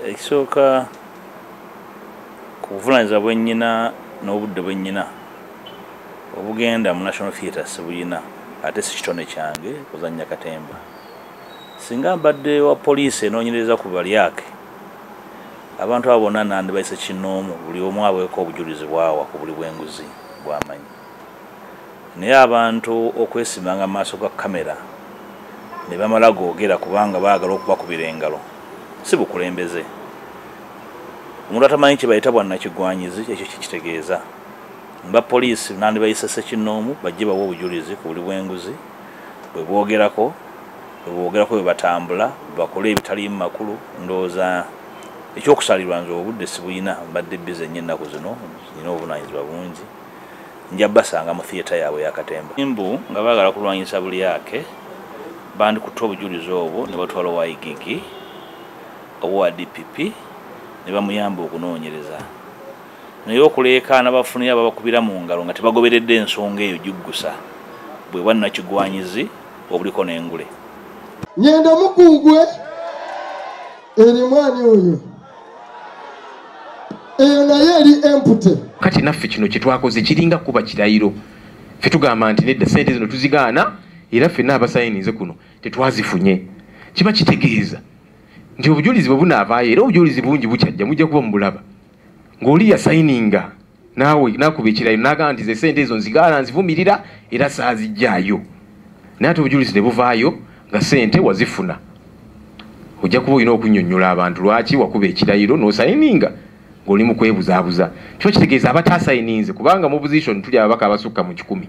Ekisooka, ku buvunaanyizibwa bwe nnyina n'obudde bwe nnyina, obugenda mu National Theatre sibuyina, ate si kitone kyange kuzannya katemba. Singa mbadde wa poliisi enoonyereza ku balyake, abantu abo bonna nandibayise kinnoomu, buli omu aweeko obujulizi bwawa ku buli bw'enguzi bw'amanyi. Naye abantu okwesimanga mu maaso ga kamera ne bamala googera kubanga baagala okubakubira engalo, si bukulembeze. Omuntu atamanyi kye bayita bwannakigwanyizi, ekyo kikitegeeza. Mba poliisi nandibayise ssekinnoomu, bajje bawe obujulizi ku buli bw'enguzi bwe boogerako, bwe batambula, bakole ebitaliimu makulu. Ndowooza ekyokusalirwa nze obudde sibuyina, mbadde busy nnyo ennaku zino, nina obuvunaanyizibwa bungi. Nja basanga mu theatre yaabwe ey'akatemba. Mbu nga baagala kulwanyisa bulyake, bandikutte obujulizi obwo ne batwala owa IGG oba owa DPP ne bamuyamba okunoonyereza. Naye okuleekaana bafunire ababakubira mu ngalo nga tebagoberedde ensonga eyo giggusa, bwe bwannakigwanyizi obuliko n'engule. Nyendo mukungwe erimu ani oyo? Eyo naye eri empute. Kati naffe kino kye twakoze kiringa kuba kirayiro. Ffe tugamba nti nedda, ssente zino tuzigaana, era ffenna abasayininze kuno tetwazifunye. Kiba kitegeeza nti obujulizi bwe bunaavaayo, era obujulizi bungi bukyajja, mujja kuba mubulaba. Ng'oli yasayininga naawe n'akuba ekirayiro n'agamba nti ze ssente ezo nzigaana, nzivumirira, era saaziggyaayo. Naye ate obujulizi ne buvaayo nga ssente wazifuna. Ojja kuba olina okunnyonnyola abantu lwaki wakuba ekirayiro n'osayininga ng'oli mu kwebuzaabuza. Kiba kitegeeza abataasayininze, kubanga mu opposition tuli ababaka abasukka mu 100,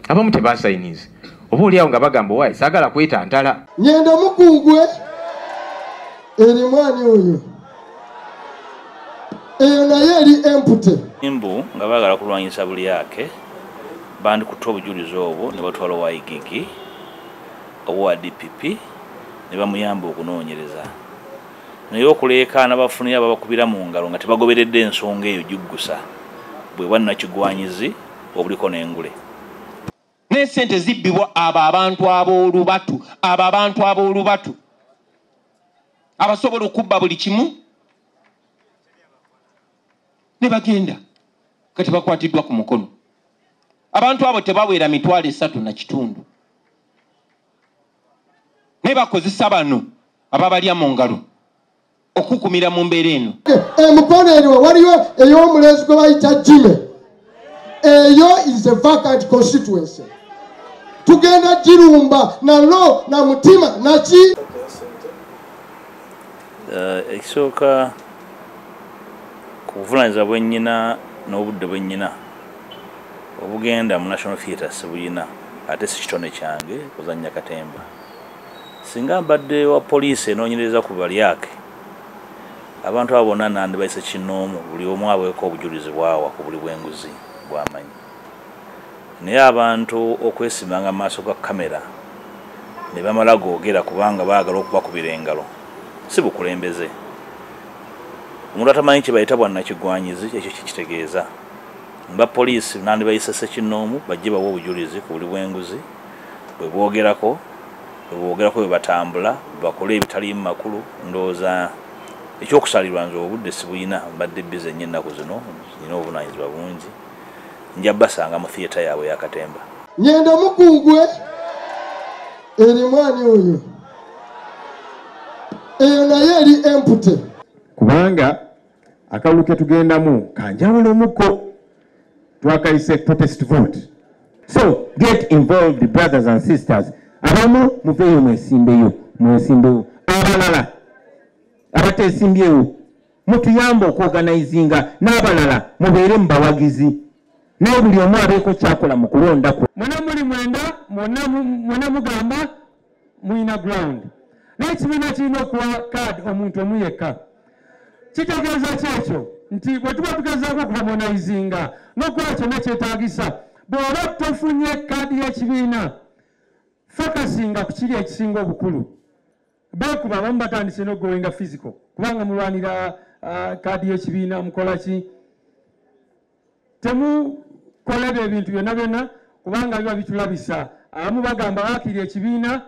abamu tebaasayininze. Oba oli awo nga bagamba waayi saagala kwetantala. Nyendo mukungwe erimu ani oyo? Eyo naye eri empute. Mbu nga baagala kulwanyisa bulyake, bandikutte obujulizi obwo ne batwala owa IGG oba owa DPP ne bamuyamba okunoonyereza. Naye okuleekaana bafunire ababakubira mu ngalo nga tebagoberedde ensonga eyo giggusa, bwe bwannakigwanyizi obuliko n'engule. Naye ssente zibbibwa abo abantu ab'olubatu, abo abantu ab'olubatu abasobola okubba buli kimu ne bagenda. Kati bakwatiddwa ku mukono. Abantu abo tebawera 350,000, naye bakozesa bano ababalya mu ngalo okukumira mu mbeera eno. Emukono eno waliyo ey'omulenzi gwe bayita Jimmy. Eyo is a vacant constituency. Tugenda girumba na lo na mutima naki. Ekisooka, ku buvunaanyizibwa bwe nnyina n'obudde bwe nnyina, obugenda mu National Theatre sibuyina, ate si kitone kyange kuzannya katemba. Singa mbadde wa poliisi enoonyereza ku balyake, abantu abo bonna nandibayise kinnoomu, buli omu aweeko obujulizi bwawa ku buli bw'enguzi bw'amanyi. Naye abantu okwesimanga mu maaso ga kamera ne bamala googera kubanga baagala okubakubira engalo, si bukulembeze. Omuntu atamanyi kye bayita bwannakigwanyizi, ekyo kikitegeeza. Mba poliisi nandibayise ssekinnoomu, bajje bawe obujulizi ku buli bw'enguzi bwe boogerako, bwe batambula, bakole ebitaliimu makulu. Ndowooza ekyokusalirwa nze obudde sibuyina, mbadde busy nnyo ennaku zino, nina obuvunaanyizibwa bungi. Nja basanga mu theatre yaabwe ey'akatemba. Nyendo mukungwe erimu ani oyo? Eyo naye eri empute. Kubanga akalulu ke tugendamu kanjawulomuko, twakayise protest vote. So get involved, brothers and sisters. Abamu muveeyo mwesimbeyo, mwesimbeyo. Abalala abateesimbyewo mutuyambe okuorganizinga, n'abalala mubeere mu bawagizi, naye buli omu abeeko kyakola mu kulondako. Mwena muli mwenda, mwena mugamba mulina ground, naye ekibiina kirina okuwa kaadi omuntu omu yekka. Kitegeeza ki ekyo? Nti bwe tuba tugezaako okuharmonizinga n'okukola kyonna kyetaagisa, bw'oba tofunye kaadi y'ekibiina, fokasinga ku kiri ekisinga obukulu. Beekuba abamu batandise n'okugoinga physical, kubanga mulwanira kaadi y'ekibiina, mukola ki? Temukola ebyo ebintu byonna byonna, kubanga biba bitulabisa. Abamu bagamba waakiri ekibiina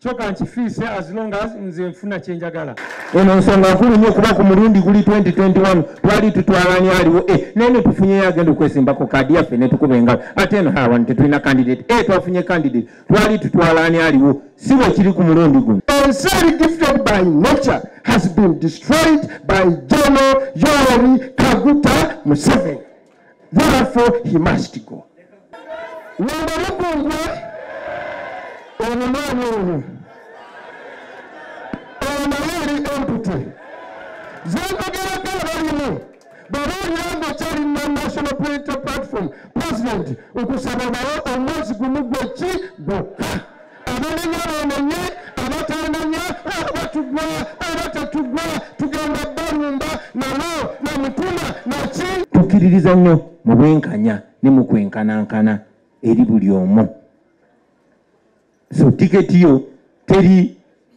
Kyoka nkifiise as long as nze nfuna kye njagala. Eno nsonga nkulu nnyo kuba ku mulundi guli 2021 twali tutwalani aliwo naye ne tufunyeyo agenda okwesimbako kaadi yaffe ne tukuba engalo. Ate eno hawa tetulina candidate, twafunye candidate, twali tutwalani aliwo, si bwe kiri ku mulundi guno. Ensi eri gifted by nature has been destroyed by General Yoweri Kaguta Museveni. Therefore he must go. Wambalukungwe omwana oyo onaye eri empty. Zenjogerako abalimu bw'oba ng'okyali na National Political Platform President, nkusaba bawe omwezi gumu gweki gwokka. Abamenya bamenye, abatamenya, abatugwa, abatatugwa, tugenda balumba nabo na mutima naki. Tukkiririza nnyo mu bwenkanya ne mu kwenkanankana eri buli omu. So tiketi yo teri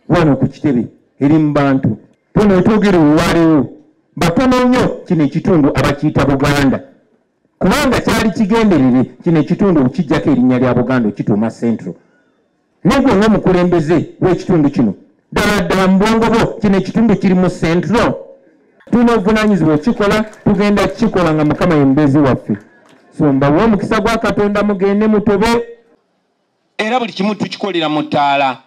wano ku kitebe, eri mu bantu. Tuno twogera olwaleero batono nnyo kino ekitundu abakiyita Buganda, kubanga kyali kigenderere kino ekitundu okukiggyako erinnya lya Buganda okituuma Central. Naye gwe ng'omukulembeze w'ekitundu kino, ddala ddala mu bwongo bwo kino ekitundu kiri mu Central. Tulina obuvunaanyizibwa okukikola, tugenda kukikola nga Mukama ye mubeezi waffe. So mbawe omukisa gwa Katonda mugende mutobe. Era buli kimu tukikolera mu ttaala.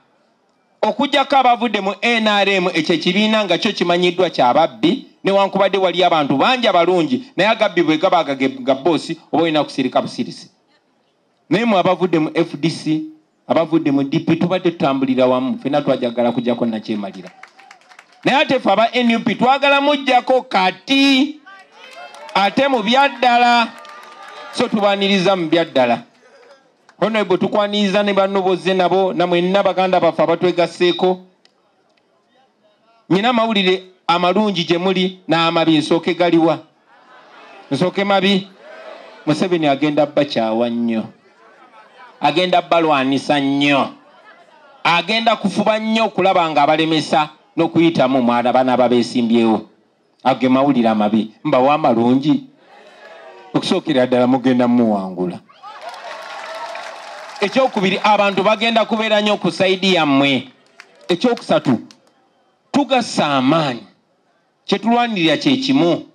Okuggyako abavudde mu NRM, ekyo ekibiina nga kyo kimanyiddwa kyababbi, newankubadde wali abantu bangi abalungi, naye agabbi bwe gaba ga boosi oba olina kusirika busirisi. Naye mwe abavudde mu FDC, abavudde mu DP, tubadde tutambulira wamu, ffenna twajagala kuggyako Nakyemalira. Naye ate ffe aba NUP twagala muggyako kati, ate mu byaddala, so tubaniriza mu byaddala. Honorable tukwaniriza ne banno bozze nabo namwenna baganda baffe abatwegasseeko. Nnina amawulire amalungi gye muli n'amabi. Nsooke galiwa? Nsooke mabi? Museveni agenda bbakyawa nnyo, agenda bbalwanisa nnyo, agenda kufuba nnyo okulaba nga abalemesa n'okuyitamu mwana bana babeesimbyewo. Ago ge mawulire amabi. Mbawa amalungi. Okusookera ddala mugenda mmuwangula. Ekyokubiri, abantu bagenda kubeera nnyo ku sayidi yammwe. Ekyokusatu, tugasa amaanyi, kye tulwanirira kye kimu.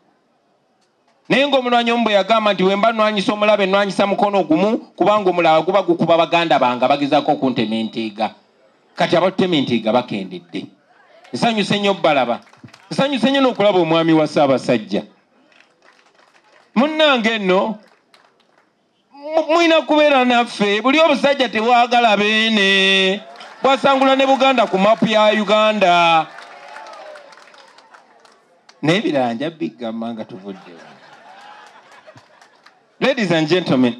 Naye ng'omulwanyi omu bwe yagamba nti bwe mba nnwanyisa omulabe nnwanyisa mukono gumu, kubanga omulala guba gukuba baganda bange abagezaako okuntema enteega. Kati abatutema enteega bakendedde. Nsanyuse nnyo bbalaba, nsanyuse nnyo n'okulaba omwami wa Ssaabasajja. Munnange nno mulina kubeera naffe. Buli obusajja tebwagala beene, bwasangula ne Buganda ku mapu ya Uganda. Naye ebirala nja bigamba nga tuvuddewo. Ladies and gentlemen,